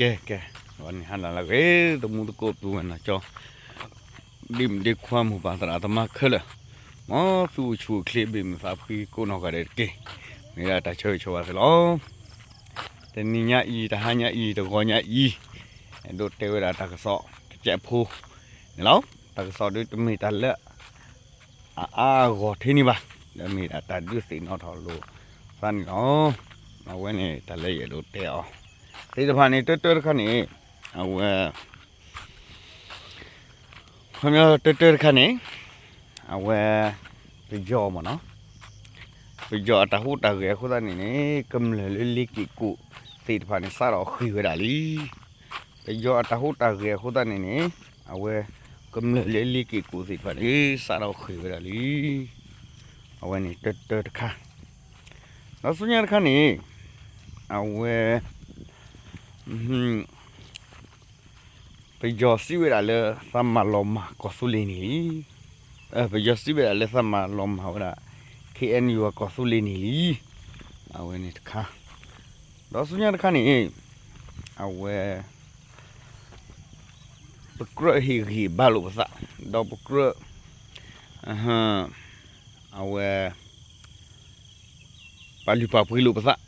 ကဲ ကဲ ဂီၤန့ၣ်ဟါလၢအဂ့ၤ သမူသကိးပုၢ်ဝဲၢ်နီၢ်ကၠီ ဒ့မုၣ်ဒ့ခွါ မိၢ်ပၢ်သရၣ်သမါခဲလၢာ်, မ်သုအိၣ်ဆူၣ်အိၣ်ချ့ ဘ့ၣ်မုာ်သးဖှံကိးနီၢ်ဂၤဒဲးတက့ၢ်. မ့ၢ်ဝဲဒၣ်တၢ်ဆၢဂ့ၤဆၢဝါသုလီၤ. တနံၤညါအံၤ တဟါညါအံၤ တဂီၤညါအံၤ အဲၣ်ဒိးတဲဝဲဒၣ်တၢ်ကစီၣ်တစဲးဖိန့ၣ်လီၤ. တၢ်ကစီၣ်ဒုးတမ့ၢ်တၢ်လၢ အအါအဂီၢ်ထဲန့ၣ်ဘၣ်, ဒီးမ့ၢ်ဒၣ်တၢ်ဒုးသ့ၣ်နီၣ်ထီၣ်လိာ်သးန့ၣ်လီၤ. အဝဲန့ၣ်တၢ်လၢယအဲၣ်ဒိးတဲအီၤ သ့ၣ်တဖၣ်န့ၣ် တၢတၢတခါန့ၣ် အဝဲ ခီပညီတၢတၢတခါန့ၣ် အဝဲ ပယီၤမ့ၢ်နီၤ, ပယီၤအတၢ်ဟူးတၢ်ဂဲၤအဃိသတးန့ၣ်န့ၣ် ကမျၢၢ်လၢလ့ၤက့ၤကိၣ်သ့ၣ်တဖၣ်န့ၣ် စးထီၣ်ဃ့ၢ်ဝဲဒၣ်လံ. ပယီၤအတၢ်ဟူးတၢ်ဂဲၤအဃိသတးန့ၣ်န့ၣ် အဝဲ ကမျၢၢ်လၢလ့ၤက့ၤကိၣ်သ့ၣ်တဖၣ်န့ၣ် စးထီၣ်ဃ့ၢ်ဝဲဒၣ်လံ. အဝဲန့ၣ်တၢတၢတခါ, ဒီးဆူညါတခါန့ၣ် အဝဲ ပယီၤစံးဝဲဒၣ်လၢသးမၤလီၤမၢ်ကီၢ်သူလ့ၤန့ၣ်လံ. ပယီၤစံးဝဲဒၣ်လၢသးမၤလီၤမၢ်ဝဲဒၣ် ခ့ၣ်အဲၣ်ယူၣ် အကီၢ်သူလ့ၤန့ၣ်လံ. အဝဲန့ၣ်တခါ, ဒီးဆူညါတခါန့ၣ် အဝဲ ပကြၢးဟ့ၣ်ဂံၢ်ဘါလိာ်ပသး, ဒီးပကြၢး အဝဲ ပာ်လုၢ်ပာ်ပှ့ၤလိာ်ပသး,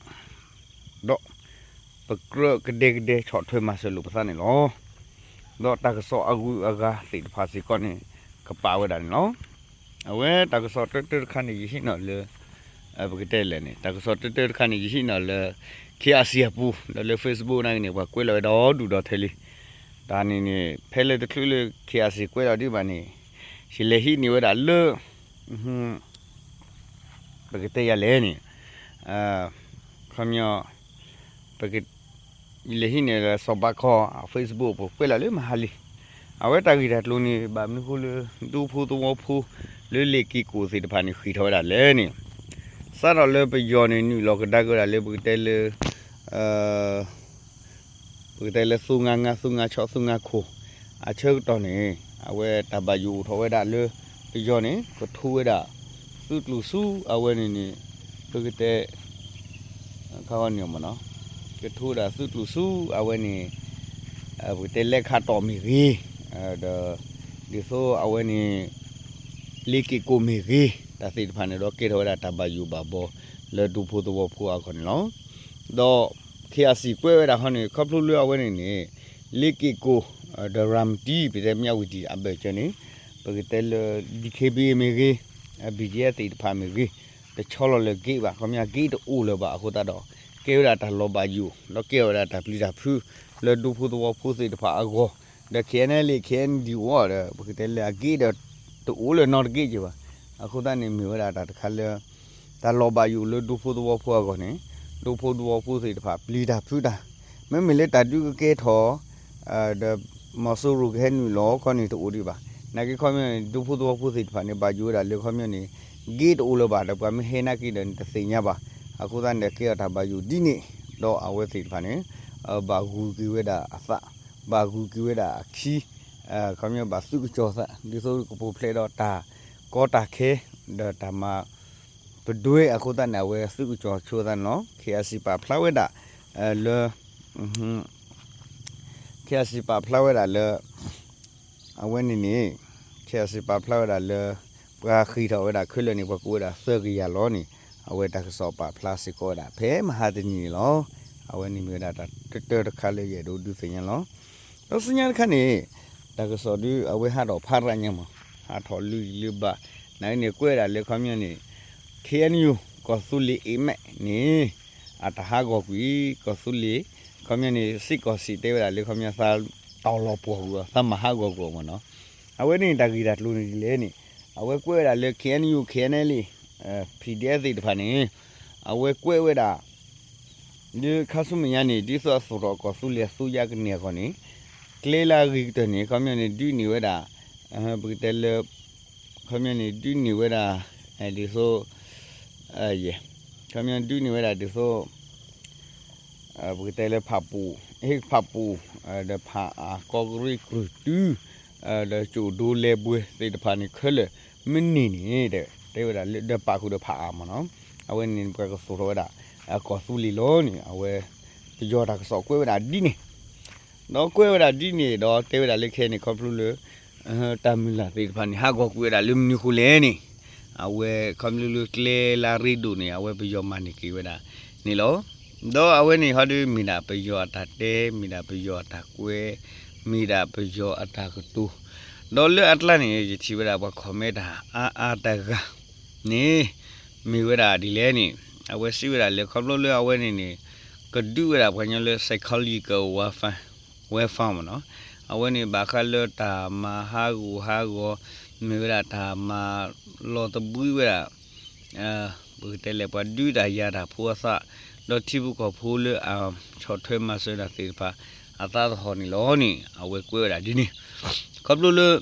ဒီး ပကြၢးကဒဲကဒဲဆီၣ်ထွဲမၤစၢၤလိာ်ပသးန့ၣ်လီၤ. ဒီးတၢ်ကစီၣ်အဂုၤအဂၤသ့ၣ်တဖၣ်စ့ၢ်ကီးန့ၣ် ကပာ်ဝဲဒၣ်န့ၣ်လီၤ. အဝဲတၢ်ကစီၣ်တၢတၢတခါန့ၣ် ယဟံးန့ၢ်လၢ ပကတဲလဲၣ်န့ၣ် တၢ်ကစီၣ်တၢတၢတခါန့ၣ် ယဟံးန့ၢ်လၢ ခ့ၣ်အၣ်စံၣ်အပူၤ ဒီးလၢ Facebook နာ်က့န့ၣ် ပှၤကွဲးလီၤဝဲဒီဒူၣ်ဒီထၢလံ. တၢ်န့ၣ်န့ၣ် ဖဲလၢတချုးလၢ ခ့ၣ်အၣ်စံၣ် ကွဲးလီၤဒံးဘၣ်န့ၣ် ယလဲၤဟံးန့ၢ်ဝဲဒၣ်လၢ ပကတဲယၤလဲၣ်န့ၣ် ခီပညီ ပက ယလဲၤဟံးန့ၢ်လၢစီၤဘးခီ Facebook ပူၤ ကွဲးလီၤလၢမဟါလံ. အဝဲတၢ်ဂ့ၢ်တၢ်ကျိၤန့ၣ် ဘၣ်မနုၤဃိလၢ ဒူဖိသဝီဖိ လၢလ့ၤက့ၤကိၣ်သ့ၣ်တဖၣ်န့ၣ် ဃ့ၢ်ထီၣ်ဝဲဒၣ်လဲၣ်န့ၣ် စးထီၣ်လၢပယီၤန့ၣ် နုာ်လီၤကဒါက့ၤဝဲဒၣ်လၢပကတဲလၢ ပကတဲလၢ သုးငါငါ သုးငါဆီ သုးငါခိၣ် အဆၢကတီၢ်န့ၣ် အဝဲတၢ်ဘၣ်ယိၣ်အိၣ်ထီၣ်ဝဲဒၣ်လၢ ပယီၤန့ၣ် ကထိဝဲဒၣ် သုးကျိၣ်စူ အဝဲန့ၣ်န့ၣ် ပကတဲ ခါဂီန့ၣ်မ့ၢ်နီၤ ကထိဝဲဒၣ်သုးကျိၣ်စူ အဝဲန့ၣ် ပကတဲလဲၤခးတီၣ်မ့ၢ်ဂ့ၤ ဒီး ဒ်သိးအဝဲန့ၣ် လ့ၤက့ၤကိၣ်မ့ၢ်ဂ့ၤ တၢ်သ့ၣ်တဖၣ်န့ၣ်ဒီး ကဲထီၣ်ဝဲဒၣ်တၢ်ဘၣ်ယိၣ်ဘၣ်ဘီ လၢဒူဖိသဝီဖိအဂီၢ်န့ၣ်လီၤ. ဒီး ခ့ၣ်အၣ်စံၣ် ကွဲးဝဲဒၣ်ဃီန့ၣ် ခီဖျိလၢအဝဲန့ၣ်န့ၣ် လ့ၤက့ၤကိၣ် ဒီးရၤမတံ ပတဲမၠၣ်ဝတံၣ် အဘၢၣ်စၢၤန့ၣ် ပကတဲလၢ DKBA မ့ၢ်ဂ့ၤ BGF သ့ၣ်တဖၣ်မ့ၢ်ဂ့ၤ တဆီလီၤလၢ gate ဘၣ်, ခီပညီ gate တအိၣ်လၢၤဘၣ်အဃိသတးဒီး ကဲဝဲဒၣ်တၢ်လီၤဘၣ်ယိၣ် ဒီးကဲဝဲဒၣ်တၢ်ပျံၤတၢ်ဖုး လၢဒူဖိသဝီဖိသ့ၣ်တဖၣ်အဂီၢ်, ဒီး KNLA KNDO ဒီး ပကတဲလၢအ gate ဒီး တအိၣ်လၢၤနီတဂ့ၤက့ၤဘၣ်. အဃိသတးန့ၣ် မ့ၢ်ဝဲဒၣ်တၢ်တခါလၢ တၢ်လီၤဘၣ်ယိၣ်လၢဒူဖိသဝီဖိအဂီၢ်န့ၣ် ဒူဖိသဝီဖိသ့ၣ်တဖၣ် ပျံၤတၢ်ဖုးတၢ်, မ့မ့ၢ်လၢတၢ်ဒုးကကဲထီၣ် ဒီး မီၤစိရိၤကဟဲနုာ်လီၤခီန့ၣ် တအိၣ်ဒံးဘၣ်. နာ်က့ခီပညီန့ၣ် ဒူဖိသဝီဖိသ့ၣ်တဖၣ်န့ၣ် ဘၣ်ယိၣ်ဝဲဒၣ်လၢခီပညီန့ၣ် gate တအိၣ်လၢၤဘၣ် ဒီးပှၤမ့ၢ်ဟဲနာ်က့ဒီးန့ၣ် တသ့ၣ်ညါဘၣ်. အဃိသတးန့ၣ်ဒီး ကဲထီၣ်တၢ်ဘၣ်ယိၣ်ဒ်န့ၣ် ဒီးအဝဲသ့ၣ်တဖၣ်န့ၣ် ဘၣ်ဂုၤက့ၤဝဲဒၣ်အသး, ဘၣ်ဂုၤက့ၤဝဲဒၣ်အခံ, ခီပညီဘၣ်သုးကစီၤသး ဒ်သိးကပူၤဖျဲးဒီးတၢ်ကီတၢ်ခဲ ဒီးတၢ်မၤ ပဒွဲအဃိသတးန့ၣ် အဝဲသုးကစီၤဆိသးန့ၣ်လီၤ. ခ့ၣ်အၣ်စံၣ် ပာ်ဖျါဝဲဒၣ် လၢ ခ့ၣ်အၣ်စံၣ် ပာ်ဖျါဝဲဒၣ်လၢ အဝဲန့ၣ်န့ၣ် ခ့ၣ်အၣ်စံၣ် ပာ်ဖျါဝဲဒၣ်လၢ ပှၤဃ့ၢ်ထီၣ်ဝဲဒၣ်ခဲလၢာ်န့ၣ် ပှၤကိးဝဲဒၣ်သၢကယၤလီၤန့ၣ် အဝဲတၢ်ကစီၣ်ပာ်ဖျါစ့ၢ်ကီးဝဲဒၣ် ဖဲမဟါတနံၤန့ၣ်လီၤ. အဝဲန့ၣ်မ့ၢ်ဝဲဒၣ်တၢ်တၢတၢတခါလၢယအဲၣ်ဒိးဒုးသ့ၣ်ညါလီၤ. ဒီးဆူညါတခါန့ၣ် တၢ်ကစီၣ်ဒုးအဝဲဟးထီၣ်ဖးရၣ်ညါမး ဟးထီၣ်လံလံဘၣ် နာ်က့န့ၣ် ကွဲးဒၣ်လၢခီပညီန့ၣ် KNU ကီၢ်သူလ့ၤ အ့မဲး န့ၣ် အတၢ်ဟးဂီၤကွံာ် ကီၢ်သူလ့ၤ ခီပညီန့ၣ် စ့ၢ်ကီးစံးတဲဝဲဒၣ်လၢခီပညီသးတီၢ်လီၤပှီၢ်ကွံာ်အီၤ သးမၤဟးဂီၤကွံာ်အီၤမ့ၢ်နီၤ. အဝဲန့ၣ်တၢ်ဂ့ၢ်တၢ်ကျိၤန့ၣ်ဒ်လဲၣ်န့ၣ် အဝဲကွဲးဝဲဒၣ်လၢ KNU KNLA PDF သ့ၣ်တဖၣ်န့ၣ် အဝဲကွဲးဝဲဒၣ် လၢခါဆူမဲာ်ညါန့ၣ် ဒ်သိးအသိးထီၣ်ကီၢ်သူလ့ၤအသူယါကန့ၢ်အဂီၢ်န့ၣ် ကျဲလၢအဂ့ၤကတၢၢ်န့ၣ် ခီပညီန့ၣ် ဒုးန့ၢ်ဝဲဒၣ် ပကတဲလၢ ခီပညီန့ၣ် ဒုးန့ၢ်ဝဲဒၣ် ဒ်သိး ယဲၢ် ခီပညီဒုးန့ၢ်ဝဲဒၣ်ဒ်သိး ပကတဲလၢဖးပူၤ ဟ့ၣ်ဖးပူၤ ဒီးဖးအါ ကီးကရံၣ် ကြုၢ်တု ဒီးကၠိၣ်ဒိလဲၤဘှဲသ့ၣ်တဖၣ်န့ၣ်ခဲလၢာ် မ့ၢ်န့ၢ်န့ၣ် တဲဝဲဒၣ်လၢ ဒီးပာ်ဃုာ်ဒီးဖးအါမ့ၢ်နီၤ အဝဲန့ၣ်ပှၤကသိးထီၣ်ဝဲဒၣ် ကီၢ်သူလ့ၤလီၤန့ၣ် အဝဲ ပယီၤတၢ်ကစီၣ်ကွဲးဝဲဒၣ်ဒ်န့ၣ် ဒီးကွဲးဝဲဒၣ်ဒ်န့ၣ်ဒီးတဲဝဲဒၣ်လၢခဲအံၤန့ၣ် ခီဖျိလၢ တၢ်မုၢ်လၢ်သ့ၣ်တဖၣ်န့ၣ် ဟးဂီၤကွံာ်ဝဲဒၣ်လၢမနုၤအဃိလဲၣ်န့ၣ်, အဝဲခီဖျိလၢကျဲလၢအရ့ဒိၣ်န့ၣ် အဝဲပယီၤမၤန့ၢ်က့ၤဝဲဒၣ်န့ၣ်လီၤ. ဒီးအဝဲန့ၣ်ဟီဒုး မ့ၢ်ဒၣ်ပယီၤအတၢ်တဲ, မ့ၢ်ဒၣ်ပယီၤအတၢ်ကွဲး, မ့ၢ်ဒၣ်ပယီၤအတၢ်ကတိၤ, ဒီးလၢအကျါန့ၣ် ယထံၣ်ဝဲဒၣ်ပှၤ comment တၢ်အါအါတဂၤန့ၣ် မ့ၢ်ဝဲဒၣ်ဒ်လဲၣ်န့ၣ်, အဝဲစံးဝဲဒၣ်လၢခီဖျိလၢအဝဲန့ၣ်န့ၣ် ကဒုးဝဲဒၣ်ပှၤကညီလၢ psychological warfare, warfare မ့ၢ်နီၤ, အဝဲန့ၣ်ဘၣ်ဃးလၢတၢ်မၤဟးဂူာ်ဟးဂီၤ, မ့ၢ်ဝဲဒၣ်တၢ်မၤလီၤသဘှံးဝဲဒၣ် ပကတဲလဲၣ် ပှၤဒုးတၢ်ယၤတၢ်ဖိအသး, ဒီးထံဖိကီၢ်ဖိလၢအဆီၣ်ထွဲမၤစၢၤတၢ်သ့ၣ်တဖၣ် အသးသဟီၣ်န့ၣ်လီၤန့ၣ် အဝဲကွဲးဝဲဒၣ်ဒ်န့ၣ်, ခီဖျိလၢ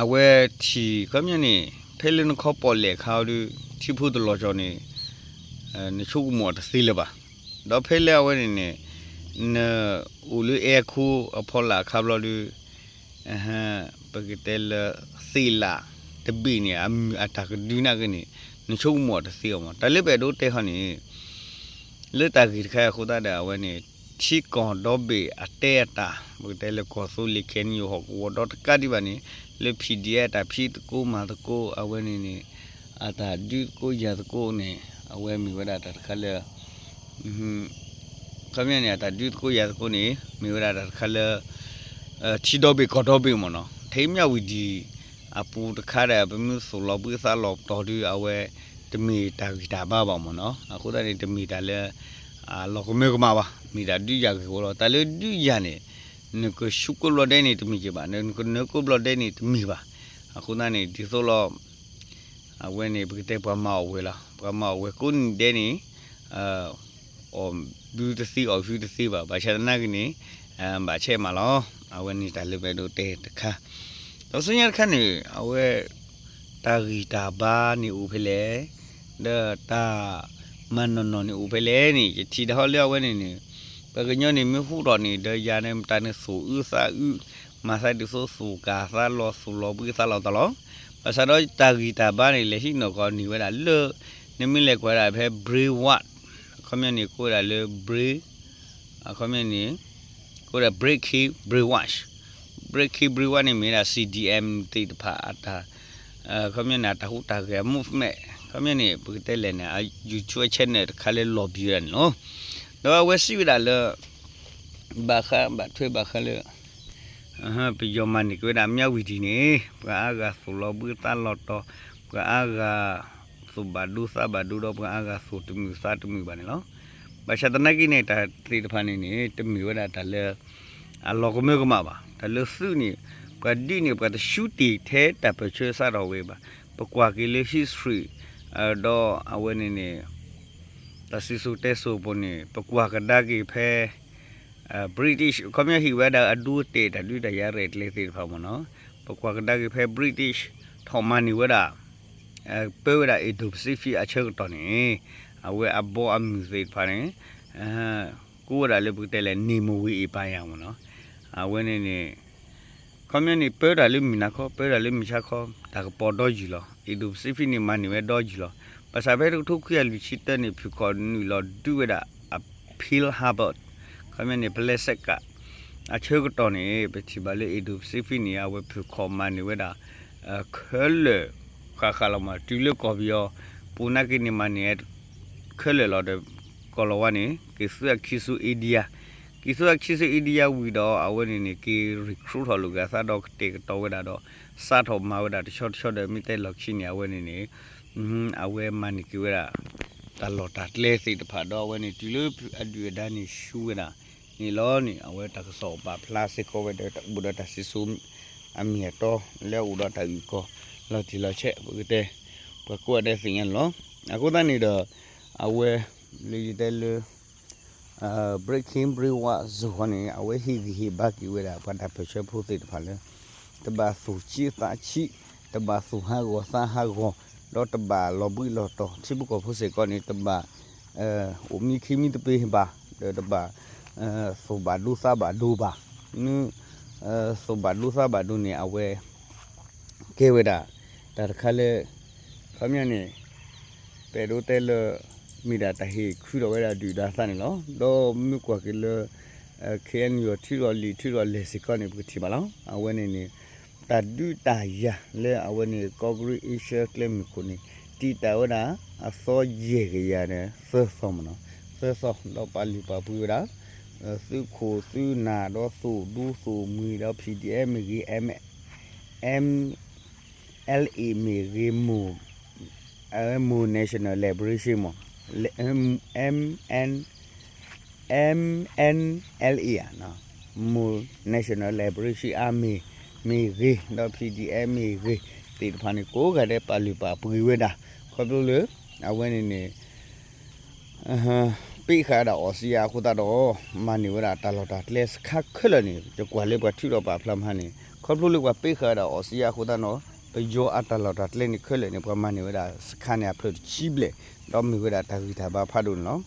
အဝဲထံၣ်ခီပညီန့ၣ် ဖဲလၢနခီပီၣ်လဲၣ်အခါအီၤဒုး ထံဖိတလီၤကီၢ်န့ၣ် နဆိကမိၣ်အီၤတသ့လၢၤဘၣ်. ဒီးဖဲလၢအဝဲန့ၣ်န့ၣ် နအိၣ်လၢအဲၤခိအဖီလာ်အခါဘျီဒုး ပကတဲလၢ သ့ၣ်လးတဘ့ၣ်န့ၣ် အမုၢ်အတၢ်ကဒုနာ်က့န့ၣ် နဆိကမိၣ်အီၤတသ့အီၤမး. တၢ်လၢပအဲၣ်ဒိးတဲခီန့ၣ် လၢတၢ်ဂ့ၢ်တခါအံၤအဃိသတးဒီး အဝဲန့ၣ် ထံကီၢ်ဒီဘ့ၣ်အတဲအတၢ် ပကတဲလၢကီၢ်သူလ့ၤ KNU ဟီၣ်ကဝီၤဒီတကးဒံးဘၣ်န့ၣ် လၢ PDF အတၢ်ဖံးသကိးမၤသကိး အဝဲန့ၣ်န့ၣ် အတၢ်ဒုးသကိးယၤသကိးန့ၣ် အဝဲမ့ၢ်ဝဲဒၣ်တၢ်တခါလၢ ခီပညီန့ၣ် အတၢ်ဒုးသကိးယၤသကိးန့ၣ် မ့ၢ်ဝဲဒၣ်တၢ်တခါလၢ ထံဒီဘ့ၣ်ကီၢ်ဒီဘ့ၣ်မ့ၢ်နီၤ. ထဲမၠၣ်ဝံၤဒံးအပူၤတခါဒီး ပမ့ၢ်သိၣ်လီၤဘှံးသးလီၤတီၤဒုး အဝဲတမ့ၢ်တၢ်ဂံၢ်တၢ်ဘါဘၣ်မ့ၢ်နီၤ. အဃိသတးန့ၣ် တမ့ၢ်တၢ်လၢ အလီၤကမၢကမၣ်ဘၣ်, မ့ၢ်တၢ်ဒုးယၤဂ့ၢ်ဝီလီၤ. တၢ်လၢဒုးယၤန့ၣ် နကဆူကိးဘျီဒဲးန့ၣ်တမ့ၢ်က့ၤဘၣ်, နကနၢကိးဘျီဒဲးန့ၣ်တမ့ၢ်ဘၣ်. အဃိသတးန့ၣ် ဒ်သိးလီၤ အဝဲန့ၣ် ပကတဲပှၤမၤအီၣ်ဝဲလီၤ. ပှၤမၤအီၣ်ဝဲကိးနံၤဒဲးန့ၣ် အီၣ်ဘုတသ့ အီၣ်ဟုတသ့ဘၣ်. ဘၣ်ဆၣ်သနာ်က့န့ၣ် ဘၣ်ဆဲးမးလီၤ. အဝဲန့ၣ်တၢ်လၢပအဲၣ်ဒိးတဲတခါ. ဒီးဆူညါတခါန့ၣ် အဝဲ တၢ်ဂံၢ်တၢ်ဘါန့ၣ်အိၣ်ဖဲလဲၣ်, ဒီးတၢ်မၤနီၢ်နီၢ်န့ၣ်အိၣ်ဖဲလဲၣ်န့ၣ် ယထံၣ်တၢ်ဟီလၢအဝဲန့ၣ်န့ၣ် ပှၤကညီန့ၣ်မ့ၢ်ဟူထီၣ်န့ၣ် ဒီးယၤန့ၣ် တၢ်န့ၣ်သိၣ်အုးသးအုး, မၤသးဒ်သိးသိၣ်ကၢ်သးလီၤ သိၣ်လီၤဘှံးသးလီၤတီၤလီၤ. ဘၣ်ဆၣ်ဒီးတၢ်ဂံၢ်တၢ်ဘါန့ၣ် လဲၤဟံးနီၢ်ကီၢ်န့ၢ်ဝဲဒၣ်လၢ နမ့ၢ်လဲၤကွၢ်ဒၣ်ဖဲ Brave World အခီပညီန့ၣ် ကိးဝဲဒၣ်လၢ Brave အခီပညီန့ၣ် ကိးဝဲဒၣ် Brave Key Brave Watch, Brave Key Brave Watch န့ၣ်မ့ၢ်ဝဲဒၣ် C D M သ့ၣ်တဖၣ်အတၢ် အခီပညီန့ၣ် အတၢ်ဟူးတၢ်ဂဲၤ movement အခီပညီန့ၣ် ပကတဲလဲၣ်န့ၣ် အ YouTube channel တခါလၢလီၤဘံးဝဲဒၣ်န့ၣ်လီၤ. ဒီးအဝဲစံးဝဲဒၣ်လၢ ဘၣ်ဃးဘၣ်ထွဲဘၣ်ဃးလၢ ပယီၤမၤန့ၢ်က့ၤဝဲဒၣ်မၠၣ်ဝံၤဒံးန့ၣ် ပှၤအါဂၤသိၣ်လီၤဘှံးသးလီၤတီၤ, ပှၤအါဂၤသိၣ်ဘၣ်ဒိသးဘၣ်ဒိဒီး ပှၤအါဂၤသိၣ်တမုာ်သးတမုာ်ဘၣ်န့ၣ်လီၤ. ဘၣ်ဆၣ်သနာ်က့န့ၣ် တၢ်သ့ၣ်တဖၣ်န့ၣ်န့ၣ် တမ့ၢ်ဝဲဒၣ်တၢ်လၢ အလီၤကမၢကမၣ်ဘၣ်. တၢ်လၢသုးန့ၣ် ပှၤဒုးန့ၣ် ပှၤတဆူတ့ၢ်ထဲတၢ်ပၢၢ်ဆၢစးထီၣ်ဝဲဘၣ်. ပကွၢ်က့ၤလၢ history ဒီးအဝဲန့ၣ်န့ၣ် တၢ်စံၣ်စိၤတဲစိၤအပူၤန့ၣ် ပကွၢ်ကဒါက့ၤဖဲ British ခီပညီဟ့ၣ်ဝဲဒၣ်အဒိအတဲာ်တၢ်ဒုးတၢ်ယၤရဲၣ်ကျဲၤသ့ၣ်တဖၣ်မ့ၢ်နီၤ, ပကွၢ်ကဒါက့ၤဖဲ British ထီၣ်မၤန့ၢ်ဝဲဒၣ် ပၢဝဲဒၣ် Indo-Pacific အဆၢကတီၢ်န့ၣ် အဝဲအဘီအမုၢ်သ့ၣ်တဖၣ်န့ၣ် ကိးဝဲဒၣ်လၢပကတဲလဲၣ် နေမဝေးအပန်းမ့ၢ်နီၤ, အဝဲန့ၣ်န့ၣ် ခီပညီန့ၣ် ပၢတၢ်လၢမုၢ်နၤခီ ပၢတၢ်လၢမုၢ်ဆါခီ တၢ်ကပီၤဒီယုၢ်လီၤ. Indo-Pacific န့ၣ် မၤန့ၢ်ဝဲဒီယုၢ်လီၤ. ဘၣ်ဆၣ်ဖဲတကထိခွံကယၤလွံၢ်ဆံ တၢန့ၣ် ဖုၣ်ခီၣ်နုာ်လီၤဒုးဝဲဒၣ် Pearl Harbor ခီပညီန့ၣ် ဖဲလဲစဲးကး အဆၢကတီၢ်န့ၣ် ပထံၣ်ဘၣ်လၢ Indo-Pacific န့ၣ် အဝဲဖုၣ်ခီၣ်မၤန့ၢ်ဝဲဒၣ် ခဲလၢာ်ဃၣ်ဃၣ်လီၤမး တုၤလၢကီၢ်ပယီၤ ပူၤနာ်က့န့ၣ် မၤန့ၢ် ခဲလၢာ်လီၤဒီး ကီၢ်လီၤဝါန့ၣ် က့ၤသူအခံဆူ India, က့ၤသူအခံဆူ India ဝံၤဒီး အဝဲန့ၣ်န့ၣ် က့ၤ recruit ထီၣ်လိာ်က့ၤအသးဒီးကတဲာ်ကတီၤဝဲဒၣ်ဒီး စးထီၣ်မၤဝဲဒၣ်တဆီတဆီဒီး မ့ၢ်တဲလီၢ်ခံန့ၣ် အဝဲန့ၣ်န့ၣ် အဝဲမၤန့ၢ်က့ၤဝဲဒၣ် တၢ်လီၢ်တၢ်ကျဲသ့ၣ်တဖၣ်ဒီး အဝဲန့ၣ်တုၤလၢအဒုၣ်အဒါန့ၣ်ဆူဝဲဒၣ်န့ၣ်လီၤန့ၣ် အဝဲတၢ်ကစီၣ်ပာ်ဖျါစ့ၢ်ကီးဝဲဒီးတၢ်အိၣ်ဒီးတၢ်စံၣ်စိၤ အမ့ၢ်အတီလၢအအိၣ်ဒီးတၢ်အုၣ်ကီၤ လီၤတံၢ်လီၤဆဲး ပကတဲ ပှၤကိးဂၤဒဲးသ့ၣ်ညါန့ၣ်လီၤ. အဃိသတးန့ၣ်ဒီး အဝဲ လၢယတဲလၢ Brave Key Brave Watch စ့ၢ်ကီးန့ၣ် အဝဲဟ့ၣ်ဂံၢ်ဟ့ၣ်ဘါက့ၤဝဲဒၣ် ပှၤတၢ်ပၢၢ်ဆၢဖိသ့ၣ်တဖၣ်လၢ တဘၣ်သူၣ်ဆံးသးဆံး, တဘၣ်သူၣ်ဟးဂီၤသးဟးဂီၤ, ဒီးတဘၣ်လီၤဘှံးလီၤတီၤ ထံဖိကီၢ်ဖိစ့ၢ်ကီးန့ၣ် တဘၣ် အိၣ်မံခံမံသပ့ၤဘၣ်, ဒီးတဘၣ် သူၣ်ဘၣ်ဒိသးဘၣ်ဒိဘၣ်. မ့ၢ် သူၣ်ဘၣ်ဒိသးဘၣ်ဒိန့ၣ် အဝဲ ကဲဝဲဒၣ် တၢ်တခါလၢ ခီပညီန့ၣ် ပအဲၣ်ဒိးတဲလၢ မ့ၢ်ဒၣ်တၢ်ဟ့ၣ်ခုထီၣ်ဝဲဒၣ်ဒုၣ်ဒါသးန့ၣ်လီၤ. ဒီးမ့ၢ်ကွၢ်က့ၤလၢ ခဲအံၤ ထုးထီၣ်လံာ်ထုးထီၣ်လဲၢ်စ့ၢ်ကီးန့ၣ် ပကထံၣ်ဘၣ်လီၤ. အဝဲန့ၣ်န့ၣ် တၢ်ဒုးတၢ်ယၤလၢအဝဲန့ၣ် ကီၢ်ကရံၣ်အ့ရှၢၣ်ကျဲမုၢ်ခိၣ်န့ၣ် တံာ်တာ်ဝဲဒၣ်အသီယဲၢ်ကယၤဒီးသၢသီမ့ၢ်နီၤ, သၢသီ ဒီးပာ်လုၢ်ပာ်ပှ့ၤဝဲဒၣ် သုးခိၣ်သုးနၢ်ဒီးသိၣ်ဒူသိၣ်မှံၤဒီး P D F မ့ၢ်ဂ့ၤ M L A မ့ၢ်ဂ့ၤ မိၢ် Mao National Liberation မ့ၢ် M N MNLA ဧါ, Mao National Liberation Army မ့ၢ်ဂ့ၤ ဒီး P D F မ့ၢ်ဂ့ၤ သ့ၣ်တဖၣ်န့ၣ် ကိးဂၤဒဲးပာ်လုၢ်ပာ်ပှ့ၤဝဲဒၣ် ခီဖျိလၢ အဝဲန့ၣ်န့ၣ် ပ့ၢ်ဃာ်ဝဲဒၣ်အီစံယါအဃိသတးဒီး မၤန့ၢ်ဝဲဒၣ်တၢ်လီၢ်တၢ်ကျဲစခါခဲလၢာ်န့ၣ် ယကွၢ်လၢပှၤထုးထီၣ်ပာ်ဖျါမဟါန့ၣ် ခီဖျိလၢပှၤပ့ၢ်ဃာ်ဝဲဒၣ်အီစံယါအဃိသတးဒီး ပယီၤအတၢ်လီၢ်တၢ်ကျဲန့ၣ်ခဲလၢာ်န့ၣ် ပှၤမၤန့ၢ်ဝဲဒၣ်စခါန့ၣ်အဖျၢၣ်တဆံဘျဲၣ် ဒီးမ့ၢ်ဝဲဒၣ်တၢ်ဂံၢ်တၢ်ဘါဖးဒိၣ်န့ၣ်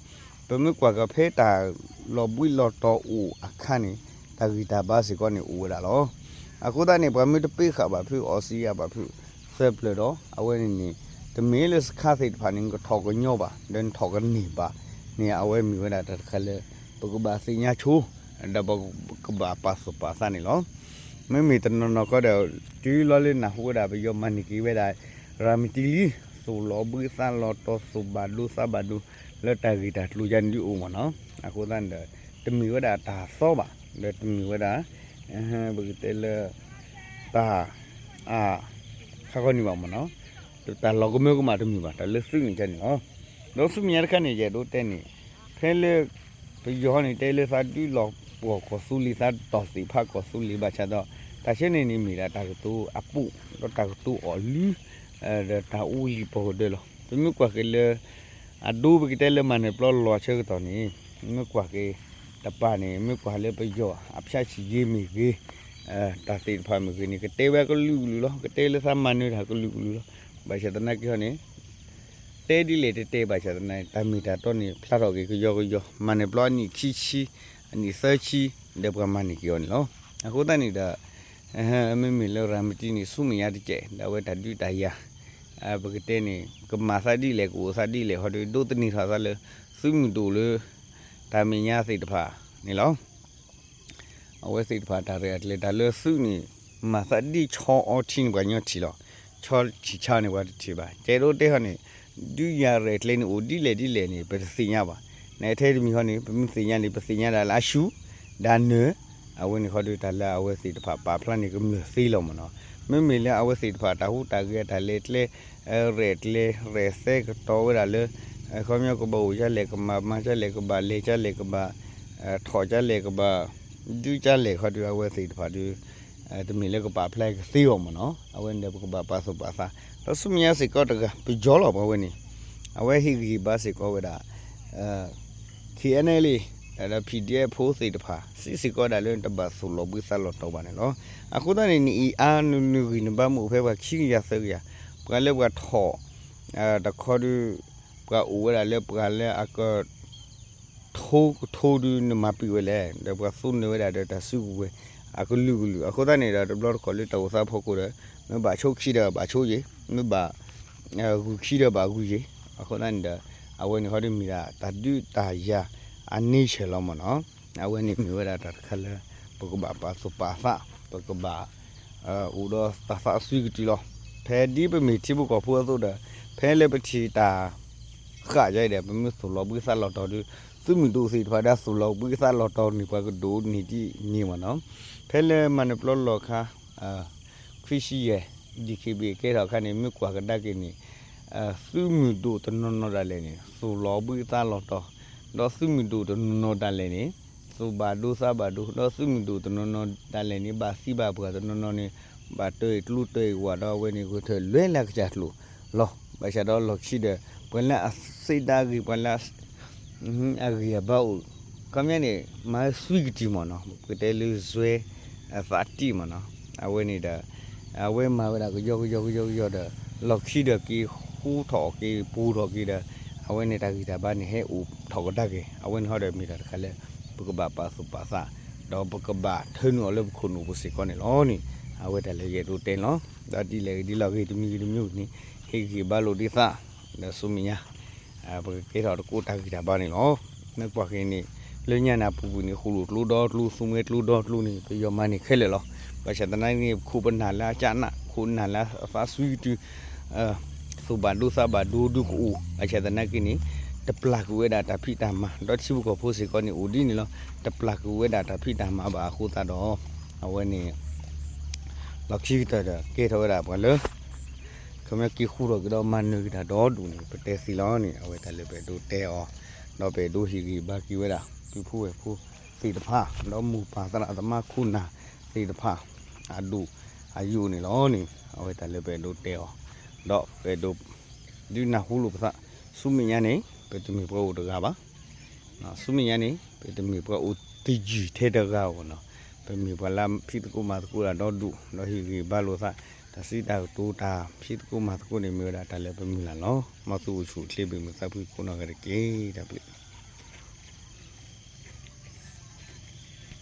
လီၤ. ပမ့ၢ်ကွၢ်က့ၤဖဲတၢ်လီၤဘှံးလီၤတီၤအိၣ်အခါန့ၣ် တၢ်ဂံၢ်တၢ်ဘါစ့ၢ်ကီးန့ၣ်အိၣ်ဝဲဒၣ်လီၤ. အဃိသတးန့ၣ် ပှၤမ့ၢ်တပ့ၢ်ဃာ်ဘၣ်ဖုးအီစံယါဘၣ်ဖုး သၢပျၢၤဒီး အဝဲန့ၣ်န့ၣ် တမ့ၢ်လၢစခါသ့ၣ်တဖၣ်န့ၣ် နကထီၣ်ကညီဘၣ် ဒီးနထီၣ်ကန့ၢ်ဘၣ်န့ၣ် အဝဲမ့ၢ်ဝဲဒၣ်တၢ်တခါလၢ ပကဘၣ်သ့ၣ်ညါဆိ ဒီးပကဘၣ်ပာ်သူၣ်ပာ်သးန့ၣ်လီၤ. မ့မ့ၢ်တနီၤနီၤခီဒီး တုၤလီၤလၢနၢ်ဟူဝဲဒၣ်ပယီၤမၤန့ၢ်က့ၤဝဲဒၣ် ရၤမတံလံ သိၣ်လီၤဘှံးသးလီၤတီၤ သိၣ်ဘၣ်ဒိသးဘၣ်ဒိ လၢတၢ်ဂ့ၢ်တၢ်ကျိၤယါန့ၣ်ဒုးအိၣ်မ့ၢ်နီၤ. အဃိသတးန့ၣ်ဒီး တမ့ၢ်ဝဲဒၣ်တၢ်သီဘၣ် ဒီးတမ့ၢ်ဝဲဒၣ် ပကတဲလၢ တၢ် အါ ခါခီန့ၣ်ဘၣ်မ့ၢ်နီၤ. တၢ်လီၤကမၢကမၣ်တမ့ၢ်ဘၣ် တၢ်လၢသုးန့ၣ်ကန့ၣ်လီၤ. ဒီးဆူမဲာ်ညါတခါန့ၣ် ယအဲၣ်ဒိးတဲန့ၣ် ဖဲလၢ ပယီၤန့ၣ်တဲလၢသးဒုးလီၤပှီၢ်ကီၢ်သူလ့ၤ သးတီၢ်သ့ၣ်ဖးကီၢ်သူလ့ၤဘၣ်ဆၣ်ဒီး တၢ်ဆၢန့ၣ်န့ၣ် မ့ၢ်ဒၣ်တၢ်ကတိၤအပူၤ ဒီးတၢ်ကတိၤအီၣ်လုၢ် ဒီးတၢ်အူလံာ်ပီၢ်ကဒၢလီၤ. ပမ့ၢ်ကွၢ်က့ၤလၢ အဒိပကတဲလၢမၤနၢၤပျီလီၤဆၢကတီၢ်န့ၣ် မ့ၢ်ကွၢ်က့ၤ တပၤန့ၣ် မ့ၢ်ကွၢ်လၢပယီၤ အဖျါဆံးယ့မ့ၢ်ဂ့ၤ တၢ်သ့ၣ်တဖၣ်မ့ၢ်ဂ့ၤန့ၣ် ကတဲဝဲကလုာ်ကလုာ်လီၤ. ကတဲလၢသးမၤနၢၤတၢ်ကလုာ်ကလုာ်လီၤ. ဘၣ်ဆၣ်သနာ်က့ဟီန့ၣ် တဲဒ်လဲၣ်တတဲဘၣ်ဆၣ်သနာ်က့ တၢ်မ့ၢ်တၢ်တီန့ၣ် ဖျါထီၣ်က့ၤကယီကယီ မၤနၢၤပျီအနံၣ်ခံဆံ အနံၣ်သၢဆံ ဒီးပှၤမၤန့ၢ်က့ၤအီၤန့ၣ်လီၤ. အဃိသတးန့ၣ်ဒီး မ့မ့ၢ်လၢရၤမတံန့ၣ် ဆူမဲာ်ညါတကဲး ဒီးအဝဲတၢ်ဒုးတၢ်ယၤ ပကတဲန့ၣ် ကမၤသးဒ်လဲၣ် ကအိၣ်သးဒ်လဲၣ်ဟီဒီး ဒိးသန့ၤထီၣ်သးလၢ သုးမုၢ်ဒိၣ်လၢ တၢ်မဲာ်ညါသ့ၣ်တဖၣ်န့ၣ်လီၤ. အဝဲသ့ၣ်တဖၣ်တၢ်ရဲၣ်တၢ်ကျဲၤတၢ်လၢသုးန့ၣ် မၤသးဒ်ဆီအီထံန့ၣ်ပှၤညီထံၣ်လီၤ. ဆီဆံၣ်ဆါန့ၣ်ပှၤတထံၣ်ဘၣ်. ကဲဒိးတဲဟီန့ၣ် ဒုးယၤရဲၣ်ကျဲၤန့ၣ်အိၣ်ဒ်လဲၣ်ဒ်လဲၣ်န့ၣ် ပတသ့ၣ်ညါဘၣ်. နထဲတမံၤဟီန့ၣ် ပမ့ၢ်သ့ၣ်ညါန့ၣ် ပသ့ၣ်ညါဒၣ်လၢအဆူၣ် ဒၣ်နၢၤ အဝဲန့ၣ်ဃီဒီးတၢ်လၢအဝဲသ့ၣ်တဖၣ်ပာ်ဖျါန့ၣ်ကမျၢၢ်သ့လီၤမ့ၢ်နီၤ. မ့မ့ၢ်လၢအဝဲသ့ၣ်တဖၣ်တၢ်ဟူးတၢ်ဂဲၤတၢ်လဲၤကျဲ ရဲၣ်ကျဲၤရဲၣ်သဲကတီၤဝဲဒၣ်လၢ ခီပညီကဘၣ်အိၣ်ကၢ်လဲၣ်ကဘၣ် မၤကၢ်လဲၣ်ကဘၣ် လဲၤကၢ်လဲၣ်ကဘၣ် ထီၣ်ကၢ်လဲၣ်ကဘၣ် ဒုးကၢ်လဲၣ်ခီဒီး အဝဲသ့ၣ်တဖၣ်ဒီး တမ့ၢ်လၢကပာ်ဖျါကသ့အီၤမ့ၢ်နီၤ. အဝဲန့ၣ်ဒီးပကဘၣ်ပာ်သူၣ်ပာ်သး ဒီးဆူမဲာ်ညါစ့ၢ်ကီးတဂၤ ပယီၤလီၤပှၤဝဲန့ၣ် အဝဲဟ့ၣ်ဂံၢ်ဘါစ့ၢ်ကီးဝဲဒၣ် K N L A ဒီး P D F ဖိသ့ၣ်တဖၣ် စံးစ့ၢ်ကီးဒၣ်လၢတဘၣ်သူၣ်လီၤဘှံးသးလီၤတီၤဘၣ်န့ၣ်လီၤ. အဃိသတးန့ၣ် နအံၤအါ နဂံၢ်နဘါမ့ၢ်အိၣ်ဖဲပှၤခံကယၤသၢကယၤ ပှၤလၢပှၤထီၣ် တခီဒီး ပှၤအိၣ်ဝဲဒၣ်လၢပှၤလၢအက ထိကထိဒီးနမၤပံာ်ဝဲလဲၣ် ဒီးပှၤသူန့ၢ်ဝဲဒၣ်ဒီးတၢ်စုကဝဲၤ အကလုာ်ကလုာ် အဃိသတးန့ၣ်ဒီး တဘျီတခီၣ်လၢတၢ်အိၣ်သးဖီခိၣ်ဒီး မ့ၢ်ဘၣ်ဆိခံဒီးဘၣ်ဆိယ့ၤ မ့ၢ်ဘၣ် ဂုာ်ခံဒီးဘၣ်ဂုာ်ယ့ၤ အဃိသတးန့ၣ်ဒီး အဝဲန့ၣ်ခီဒီးမ့ၢ်ဒၣ်တၢ်ဒုးတၢ်ယၤအန့ဆၢၣ်လီၤမ့ၢ်နီၤ. အဝဲန့ၣ်မ့ၢ်ဝဲဒၣ်တၢ်တခါလၢ ပကဘၣ်ပာ်သူၣ်ပာ်သး ပကဘၣ် အိၣ်ဒီးတၢ်သးအသွံကတုၤလီၤ. ဖဲဒ်ပမ့ၢ်ထံဖိကီၢ်ဖိအသိးဒီး ဖဲလၢပထံၣ်တၢ်ဃာ်ယါအံၤဒီး ပမ့ၢ်သူၣ်လီၤဘှံးသးလီၤတီၤဒီး သုးမုၢ်ဒိၣ်သ့ၣ်တဖၣ်ဒီးသူၣ်လီၤဘှံးသးလီၤတီၤန့ၣ် ပှၤကဒိၣ်န့ၢ်ဒ်န့ၣ်မ့ၢ်နီၤ. ဖဲလၢမၤနၢၤပျီလီၢ်ခါ ခွံဆံယဲၢ် D K B A ကဲထီၣ်အခါန့ၣ် မ့ၢ်ကွၢ်ကဒါက့ၤန့ၣ် သုးမုၢ်ဒိၣ်တနီၤနီၤဒၣ်လဲာ်န့ၣ် သူၣ်လီၤဘှံးသးလီၤတီၤ ဒီးသုးမုၢ်ဒိၣ်တနီၤနီၤဒၣ်လဲာ်န့ၣ် သူၣ်ဘၣ်ဒိသးဘၣ်ဒိ ဒီးသုးမုၢ်ဒိၣ်တနီၤနီၤဒၣ်လဲာ်န့ၣ် ဘၣ်သံဘၣ်ပှၢ်တနီၤနီၤန့ၣ် ဘၣ်တၢၢ်အံၤကျိတၢၢ်အံၤဝၣ်ဒီးအဝဲန့ၣ် ဂဲၤထၢၣ်လွဲလၢကစၢ်ကျိၤလီၤ. ဘၣ်ဆၣ်ဒီးလီၢ်ခံဒီး ပှၤလၢအစံးတၢ်ဂ့ၢ် ပှၤလၢ အဂံၢ်အဘါအိၣ် ခီပညီန့ၣ် မၤသွံကတုၤမ့ၢ်နီၤ ပကတဲလၢစွဲ အသးတံၢ်မ့ၢ်နီၤ အဝဲန့ၣ်ဒီး အဝဲမၤဝဲဒၣ်ကယီကယီကယီကယီဒီး လီၢ်ခံဒီးက့ၤဃူထီၣ်က့ၤပူၤထီၣ်က့ၤဒီး အဝဲန့ၣ်တၢ်ဂံၢ်တၢ်ဘါန့ၣ်ဟဲအိၣ်ထီၣ်ကဒါက့ၤ အဝဲန့ၣ်ဟီဒီးမ့ၢ်တၢ်တခါလၢ ပကဘၣ်ပာ်သူၣ်ပာ်သး ဒီးပကဘၣ်ထၢနုာ်အီၤလၢပခိၣ်နူာ်ပူၤစ့ၢ်ကီးန့ၣ်လီၤန့ၣ် အဝဲတၢ်လၢယအဲၣ်ဒိးတဲန့ၣ်လီၤ. ဒီးဒ်လဲၣ်ဂ့ၤဒ်လဲၣ်ဂ့ၤ တမံၤဂ့ၤတမံၤဂ့ၤန့ၣ် ဟ့ၣ်ဂံၢ်ဘါလိာ်သး ဒီးဆူမဲာ်ညါ ပကကဲထီၣ်တကိးတၢ်ဂံၢ်တၢ်ဘါန့ၣ်လီၤ. မ့ၢ်ကွၢ်က့ၤန့ၣ် လၢညါန့ၣ်အပူၤကွံာ်န့ၣ် ဃိာ်လိာ်ကျိဒီကျိ သူမွဲကျိဒီကျိန့ၣ် ပယီၤမၤန့ၢ်ခဲလၢာ်လီၤ. ဘၣ်ဆၣ်သနာ်က့န့ၣ် ပခိၣ်ပနၢ်လၢအကနၣ် ခိၣ်နၢ်လၢအသးစွံကတုၤ သူၣ်ဘၣ်ဒိသးဘၣ်ဒိဒုကအိၣ်, ဘၣ်ဆၣ်သနာ်က့န့ၣ် တပျၢ်ကွံာ်ဝဲဒၣ်တၢ်ဖံးတၢ်မၤ, ဒီးထံဖိကီၢ်ဖိစ့ၢ်ကီးန့ၣ်အိၣ်ဒ်န့ၣ်လီၤ. တပျၢ်ကွံာ်ဝဲဒၣ်တၢ်ဖံးတၢ်မၤဘၣ်အဃိသတးဒီး အဝဲန့ၣ် လီၢ်ခံကတၢၢ်ဒီး ကဲထီၣ်ဝဲဒၣ်ပှၤလၢ ခီပညီက့ၤဃူထီၣ်က့ၤဒီးမၤနၢၤက့ၤတၢ်ဒီဒူၣ်န့ၣ် ပတဲသ့လီၤန့ၣ် အဝဲတၢ်လၢပအဲၣ်ဒိးတဲအီၤ, ဒီးပအဲၣ်ဒိးဟ့ၣ်ဂံၢ်ဘါက့ၤဝဲဒၣ် ပုၢ်ဖိဝဲၢ်ဖိသ့ၣ်တဖၣ် ဒီးမိၢ်ပၢ်သရၣ်သမါခိၣ်နၢ်သ့ၣ်တဖၣ် အဒိၣ်အယိာ်န့ၣ်လီၤန့ၣ် အဝဲတၢ်လၢပအဲၣ်ဒိးတဲအီၤ, ဒီးပအဲၣ်ဒိး ဒုးနၢ်ဟူလိာ်ပသး, ဆူမဲာ်ညါန့ၣ် ပတမ့ၢ်ပှၤအိၣ်တဂၤဘၣ် ဆူမဲာ်ညါန့ၣ် ပတမ့ၢ်ပှၤအိၣ်တယုၢ်ထဲတဂၤအဂီၢ်နီၤ, ပမ့ၢ်ပှၤလၢဖံးသကိးမၤသကိးတၢ်ဒီဒူၣ် ဒီးဟ့ၣ်ဂံၢ်ဘါလိာ်သး, တၢ်စံးတၢ်ကတိၤတၢ်ဖံးသကိးမၤသကိးန့ၣ် မ့ၢ်ဝဲဒၣ်တၢ်လၢပမုၢ်လၢ်လီၤ. မ်သုအိၣ်ဆူၣ်အိၣ်ချ့ ဘၣ်မုာ်သးဖှံကိးနီၢ်ဂၤတက့ၢ်. တၢ်ဘျုး